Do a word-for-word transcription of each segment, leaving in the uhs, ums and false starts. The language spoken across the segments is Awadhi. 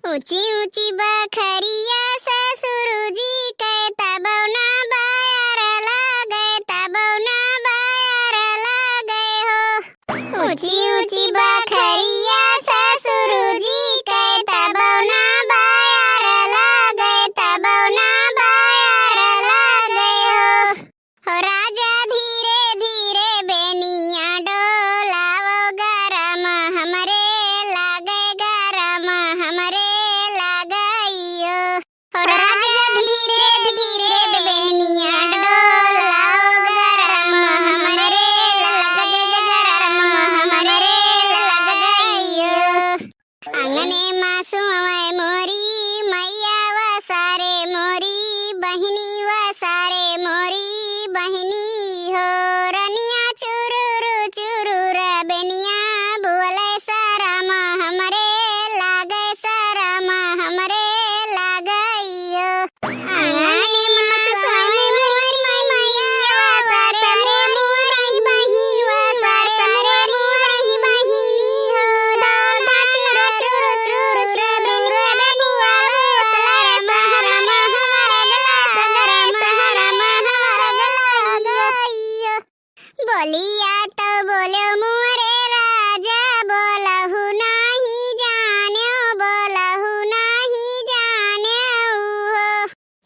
ऊँची ऊँची बखरिया ससुर जी के, तबौ ना बयार लागे, तबौ ना बयार लागे हो। ऊँची ऊँची बखरिया ससुर जी के, तबौ ना बयार लागे, तबौ ना बयार लागे हो। हो राजा धीरे धीरे बेनिया डोलावो, गरम हमरे लागे, गरम हमरे लागई हो। हो राजा धीरे धीरे बेनिया डोलावो, गरम हमरे लागे, गरम हमरे लागई हो। अंगने मा सुवै मोरी मैया वा सारे मोरी बहिनी वा सारे मोरी बहिनी हो। रनिया चुरुरु चुरुर बेनिया बोले, सरम हमरे लागे, सरम हमरे लागई हो। बोलिया तो बोल्यो मोरे राजा, बोलहु नाही जान्यो, बोलहु नाही जान्यो हो।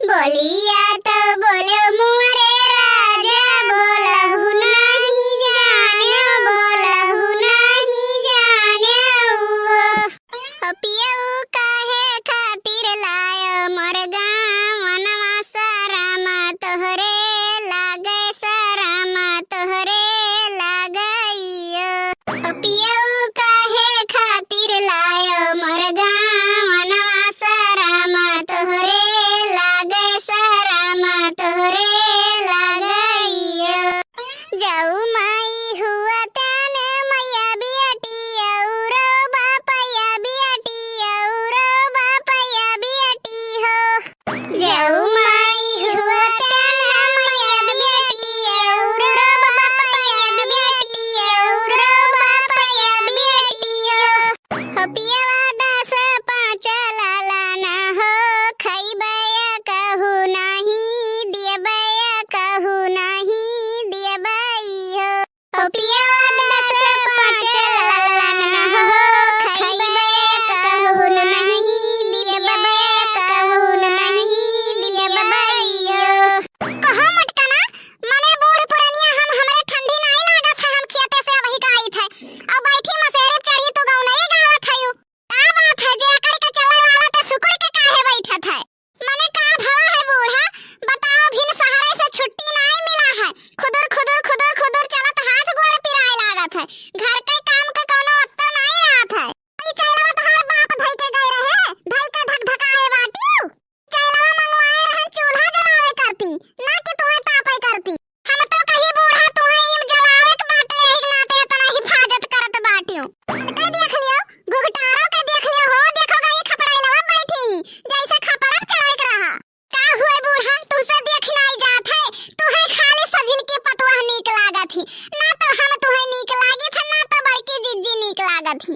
बोलिया तो बोल्यो मोरे राजा, बोलहु नाही जान्यो, बोलहु नाही जान्यो हो। ओ पियऊ काहे खातिर लायो मोर गाँवनवा, सरम तोहरे लागे, सरम तोहरे लागई हो। ओ पियऊ काहे खातिर लायो मोर गाँवनवा, सरम तोहरे लागे, सरम तोहरे लागई हो। जाऊ माई हुआ तन मैया बियटी औरो बापया बियटी औरो बापया बियटी हो। जाऊ माई हुआ तन मैया बियटी औरो बापया बियटी औरो बापया बियटी हो। हो पियवा दस पाँच लाला ना हो, खइबे कहू नाही, दियबे कहू नाही, दियबे हो। हो पियवा दस पाँच लाला ना हो, खइबे कहू नाही, दियबे कहू नाही, दियबे हो। कहो मटकना, मने बूढ़ पुरनिया हम, हमरे ठंडी नाही लागत है, हम खेते से अबही का आइत है। अब बैठी मसेरे चढ़ी तू गौनई गावत है यू। का बात है जे अकड़ के चले वाला त सुकुड़ के काहे बैठत है? मने का भवा है बूढ़ा? बताओ, भिन सहरे से छुट्टी नाही मिला है। खुदुर, खुदुर, खुदुर, खुदुर चलत हाथ गोड़ पिराए लागत है। घर के काम के कौनो अत्तर नाही रहत है। ई चैलवा तोहार बाप धई के गए रहे, धई के धकधकाए बाटियो। चैलवा मंगवाए रहन चूल्हा जलावे करती, ना कि तुहे तापे करती। हम तो कही बूढ़ा तुहे इम जलावे के बाटे, एही नाते इतना हिफाजत करत बाटियो। के देख लियो, घुघटारो के देख लियो हो, देखो गई खपड़ैलवा बैठी ही, जैसे खपड़ा चलावे के रहा। का हुए बूढ़ा, तुहसे देख नाही जात है, तुहे खाली सझिल के पतोह नीक लागत ही, ना तो हम तुहे नीक लागित है, ना तो बड़की जिज्जी नीक लागत ही।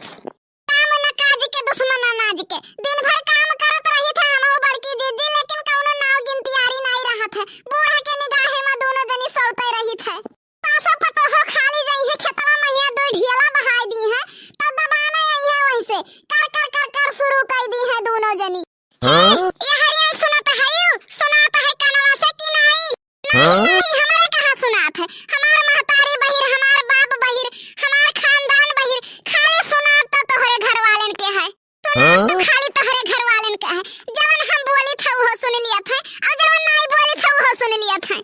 काम न काज के दुश्मन अनाज के, दिन भर काम करत रहित है हमहू बड़की जिज्जी, लेकिन कौनो नाव गिनतियारी नाही रहत है। बूढ़ा के निगाहे मा दोनों जनी सौते रहित है। सासो पतोहो खाली जइहे खेतवा महिया, दो ढियला बहाई दीहे, तब दबाने अइहे वहीं से, कर कर कर कर शुरू कई दीहे दोनों जनी। हाँ? ए हरियन सुनत हयू, सुनात है कनवा से कि नाही? नाही, हाँ? नाही, हमरे कहाँ सुनात है? हमार महतारी बहिर, हमार बाप बहिर, हमार खानदान बहिर, खाली सुनात तो तोहरे घर वालन के है। सुनात तो हाँ? खाली तोहरे घर वालन के है। जवन हम बोलित है, उहो सुन लियत है, और जवन नाही बोलित है, उहो सुन लियत है।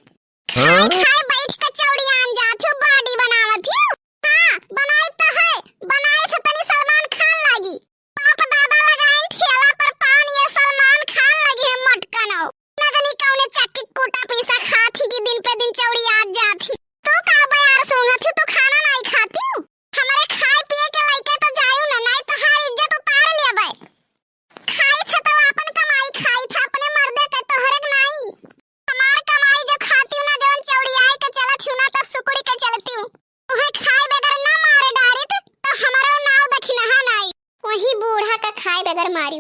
खाए हाँ? खाए बैठ के चौड़ियान जात हो, body बनावत हो। हाँ, बनाई तो है, बनाई तो तनी सलमान खान लागी। बाप दादा लगाइन ठेला पर पान, ये सलमान खान लगी है मोटकनो। ना जानी कौने चक्की कूटा पीसा खात ही कि दिन पे दिन चौड़ियात जात ही। तू का बयार सूंघत ही, तू खाना नाही खात ही? हमरे खाए पिए के लइके तो जायू ना, नाही तो हर इज्जत उतार लेबे। खाई थे तो आपन कमाई खाई थे, अपने मर्दे के, तोहरे के नाही। हमार कमाई जो खाती हूँ ना, जवन चौड़ियाई के चलत हूँ ना, तब सुकुड़ी के चलती हूँ। उहे खाए बगैर ना मारे डारित, तो हमारो नाव दखिनहा नाही। वही बूढ़ा का खाए बगैर मारी।